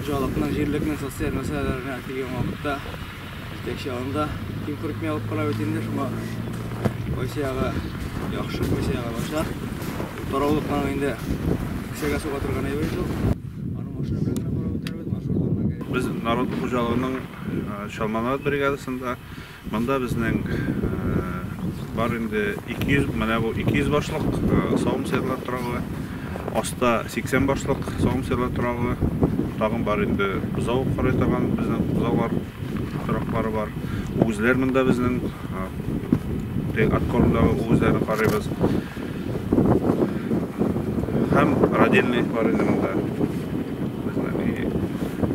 Хуҗалыкның, җирлекнең социаль мәсьәләләренә килгән вакытта җитәкче анда ким күрекми алып бара бит инде, шуңа кайсы ягы яхшы, кайсы ягы начар. Тараулыкның инде кесәгә суга торган әйбер шул. Аны машина белән генә карап үтәрбез, маршрутларына кирәк. Без Народлы хуҗалыгының Чалманат бригадасында. Монда безнең бар инде 200, менә бу 200 башлык савым сыерлар торагы, аста 80 башлык савым сыерлар торагы, тагын бар инде бозау карый торган безнең бозаулар тораклары бар. Үгезләр монда безнең откормдагы үгезләрне карыйбыз. Һәм родильный бар инде монда. Безнең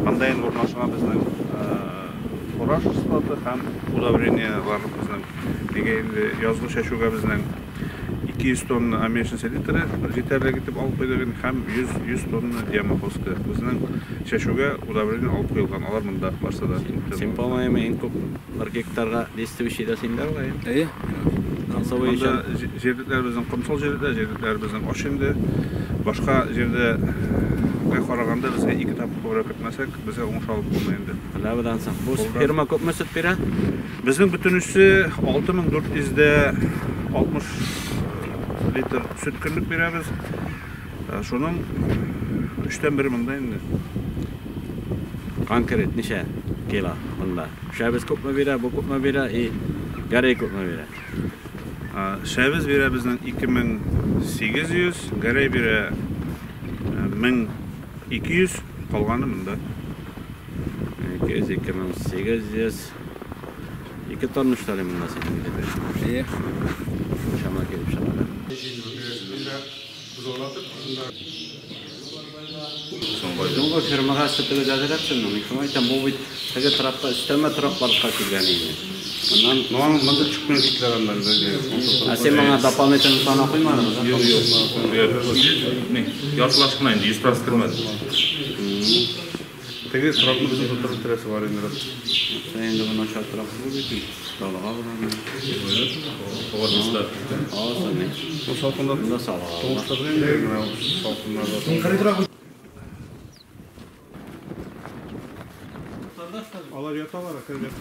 монда инде урнашкан безнең фураж склады һәм удобрениелар безнең. Нигә инде язгы чәчүгә безнең 200 тонна аммиачный селитры җитәрлек итеп алып куйдык инде һәм 100 тонна диаммофоска. Безнең чәчүгә удобрение алып куелган, алар монда барсы да. Син, по-моему, иң күп бер гектарга действующий да синдә бугай. Әйе. Монда җирлекләр безнең комсол җирлекләр, җирлекләр безнең аш инде. Башка җирдә караганда безгә 2 тапкыр күбрәк көтмәсәк, безгә уңыш алып булмый инде. Менә соң. Бу ферма күпме сөт бирә? Безнең бөтенесе 6460 литр сөт көнлек бирәбез. Шуның 1/3 монда инде. Конкрет ничә кило монда? Шәбез күпме бирә, бу күпме бирә и Гәрәй күпме бирә? Шәбез бирә безнең 2800, Гәрәй бирә 1200, калганы монда. 200, 2800. 2 тонна что ли монда синең дип. Әйе. Шама килеп чыга. Бу фермага сөтегез әзерләпсеңме? Мин шуңа әйтәм, бу бит теге торакта өстәмә торак барлыкка килгән инде. Моннан Ну, аның монда чыкмый киттеләр аннан. Ә син моңа дополнительный сана куймадыңмы? Юк, юк. Яртылаш кына инде, 100% кермәде. Теге торакны безнең тутырып бетерәсе бар инде. Син инде моны шартрак бу бит. Далага була. Алсын. Бу салкында Монда сала. Туңыштырды инде, менә салкыннарда. Алар яталар, әкренләп.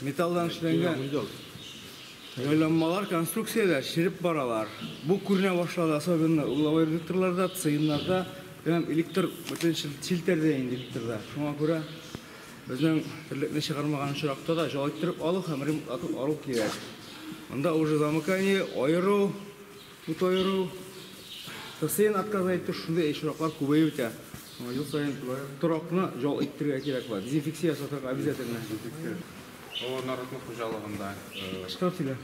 Металлдан эшләнгән җайланмалар конструкцияләр череп баралар. Бу күренә башлады, особенно угловой редукторларда, циннарда, һәм электр бөтен челтәрдә инде электрда. Шуңа күрә безнең терлекне чыгармаган очракта да җал иттереп алу һәм ремонтлатып алу кирәк. Монда уже замыкание, аеру, ут аеру, ТСН отказа итү, шундый очраклар күбәеп бетә. Шуңа ел саен торакны җал иттерергә кирәк була. Дезинфекция ясатырга обязательно. О, Наратлы хуҗалыгында, Кычкырып сөйлә.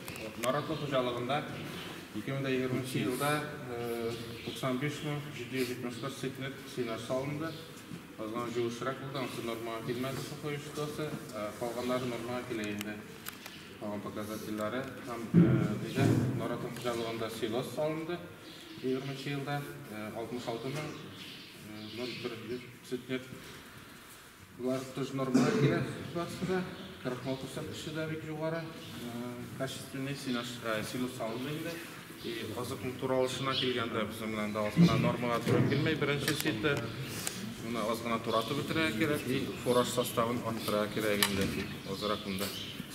Наратлы хуҗалыгында 2020 елда 95774 центнер сенаж салынды. Азгана җуышрак булды, ансы нормага килмәде сухой ситуация. Калганнары нормага килә инде. Калган показательләре һәм нидә Наратлы хуҗалыгында силос салынды. 20 елда алтмыш алты мең ноль бер йөз центнер. Булар тоже нормага килә барысы да. Крахмал күрсәткече дә бик югары. Качественный силос салынды инде. И азыкның туралышына килгәндә безнең белән дә аз гына нормага туры килмәй беренче сите. Моны аз гына туратып бетерергә кирәк и фураж составын арттырырга кирәк инде. Азрак монда.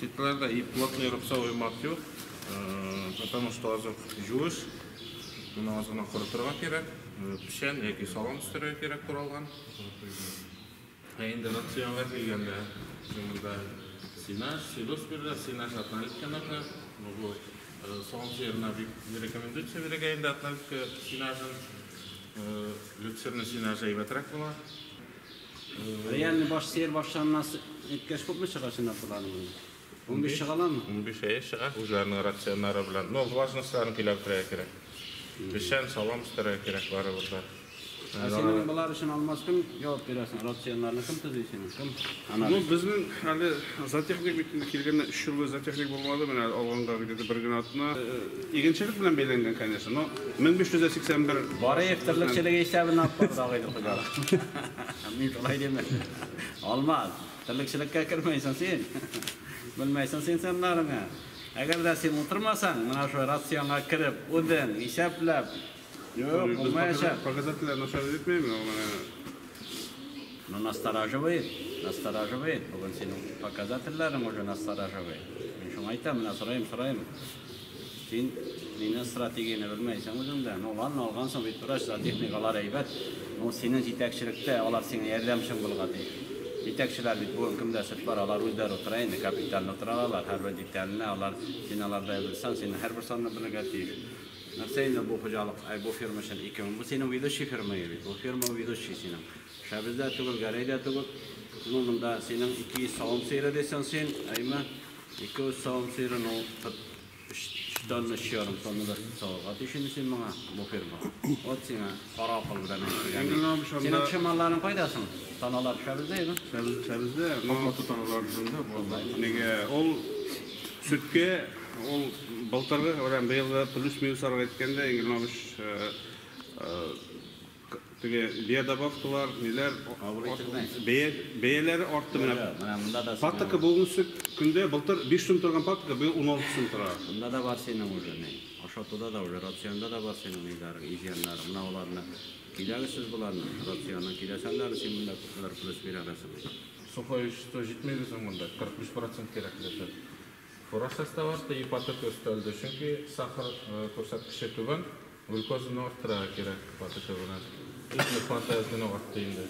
Ситләрдә и плотный рубцовый мат юк, потому что азык юеш. Моны аз гына корытырга кирәк. Печән яки салам өстерергә кирәк туралган. Ә инде рационга килгәндә, монда сенаж, силос бирелә, сенаж однолетка нужно. Бу салам сыерына бик не рекомендуется бирергә инде однолетка сенажын. Люцерна сенажы әйбәтрәк була. Реальный баш сыер башларына әйткәч күпме чыга чынлап буларның? 15 чыга аламы? 15 әйе чыга, үзләренең рационнары белән. Но влажностьларын көйләп бетерергә кирәк. Печән, салам өстерергә кирәк барыбер дә. Ә синең болар өчен Алмаз кем җавап бирәсең? Рационнарны кем төзи синең? Кем? Ну, безнең әле зоотехник бит инде килгәннән 3 ел буе зоотехник булмады, менә алганга где-то бер генә атна. Игенчелек белән бәйләнгән, конечно, но 1581 Барыев терлекчелеге исәбен алып барды агайлы хуҗалык. Мин шулай димәм. Алмаз, Терлекчелеккә кермәйсең син. Белмәйсең син саннарыңны. Әгәр дә син утырмасаң, менә шул рационга кереп, үзең исәпләп, юк, булмаячак. Показательләр начар әйтмим, менә. Ну, настораживает, настораживает. Бүген синең показательләрең уже настораживает. Мин шуңа әйтәм, менә сорыйм, сорыйм. Син мине стратегияне белмәйсең үзеңдә. Ну, ладно, алгансың бит врач, техникалар әйбәт. Ну, синең җитәкчелектә алар сиңа ярдәмчең булырга тиеш. Җитәкчеләр бит бүген кемдә сөт бар, алар үзләре утыра инде, капиталны утыра алалар, һәрбер детальне алар, син аларда белсәң, син һәрбер санны белергә тиеш. Нәрсә инде бу хуҗалык, ай, бу фирма өчен 2000, бу синең ведущий фирма бит, бу фирма ведущий синең. Шәбездә түгел, Гәрәйдә түгел. Ну, монда синең 200 савым сыеры дисең син, әйме? 200 савым сыеры, ну, 3 тонна, 3,5 тонна да савырга тиеш инде син моңа, бу фирма. Вот сиңа кара акыл белән әйтелгән. Синең төшемалларың кайда соң? Таналар Шәбездә, әйме? Шәбездә, но нигә ул сөткә, ул былтыргы белән быелгы плюс-минус әйткәндә, Ингелмабыш теге биодобавкалар, ниләр, бәяләре артты менә. Менә монда да Патока бүгенге көндә былтыр 5 сум торган патока быел 16 сум тора. Монда да бар синең уже ни. Ашатуда да уже рационда да бар синең ниләрең, изъяннарың. Менә аларны киләгез сез боларны. Рационны киләсәңләр, син монда күпмеләр плюс бирә аласың. Сухое вещество җитми безнең монда, 45% кирәк сөт. Фураж составы артты, и патока өстәлде, чөнки сахар күрсәткече түбән, глюкозаны арттырырга кирәк патока белән. Фантазияне артты инде.